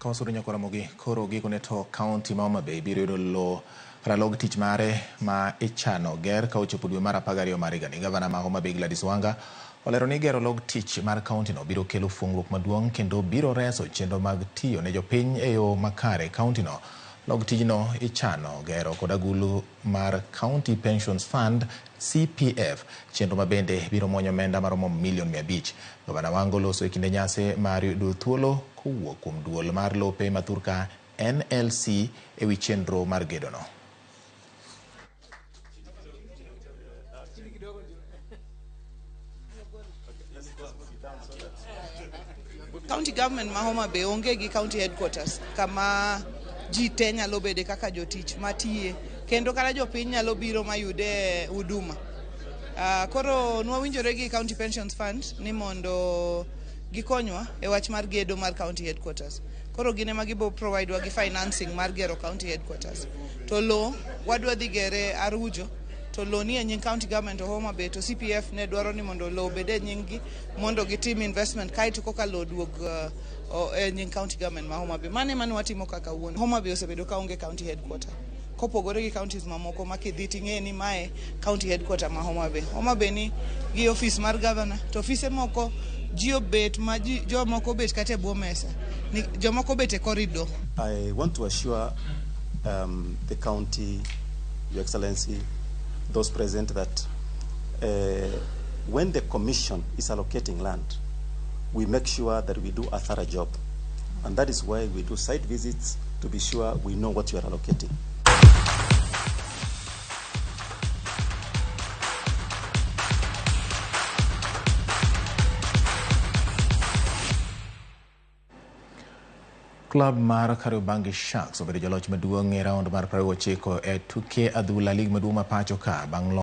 Ka wasudo nyaka Ramogi, koro gikone to kaunti ma Homa Bay biro yudo lowo kata log tich mare ma ichano ger ka ochopo dwe mar 12 mar higani. Gavana ma Homa Bay Gladys Wanga olero ni gero log tich mar kauntino biro kelo fuong'ruok maduong' kendo biro reso chenro mag tiyo ne jopiny e yo makare e kauntino. Log tijno ichano gero kod agulu mar County Pensions Fund CPF, chenro ma bende biro muonyo omenda maromo milion 500. Gavana Wanga oloso e kinde nyasi mar yudo thuolo kowuok kuom duol mar lope ma thurka NLC e wi chenro mar gedono. County government ma Homa Bay onge gi county headquarters kama ji te nyalo bede kaka jotich matiye kendo kata jopiny nyalo biro mayude huduma. Koro nwawinjore gi County Pensions Fund ni mondo gikonywa e wach mar gedo mar county headquarters. Koro gin ema gibo provide wa gi financing mar gero county headquarters. To lo wadwa dhi gere Arujo to lo ni e nying county government of Homa Bay to CPF ne dwaro ni mondo lo obed e nying gi mondo gitim investment kaeto koka lo duog e nying county government ma Homa Bay. Mano ema ne watimo kaka wuon. Homa Bay osebedo ka onge county headquarter. Kopogore gi counties mamoko ma kidhi ting'e ni mae county headquarter ma Homa Bay. Homa Bay ni gi office mar governor to ofise moko ji obet ma ji jomoko obet kata e bwo mesa. Ni, jomoko obet e corridor. I want to assure the county, Your Excellency, those present that when the commission is allocating land, we make sure that we do a thorough job. And that is why we do site visits to be sure we know what you are allocating. Klab mar Kariobangi Sharks obedo joloch maduong' e raund mar 29 e tuke adhula lig maduong' ma pacho ka bang'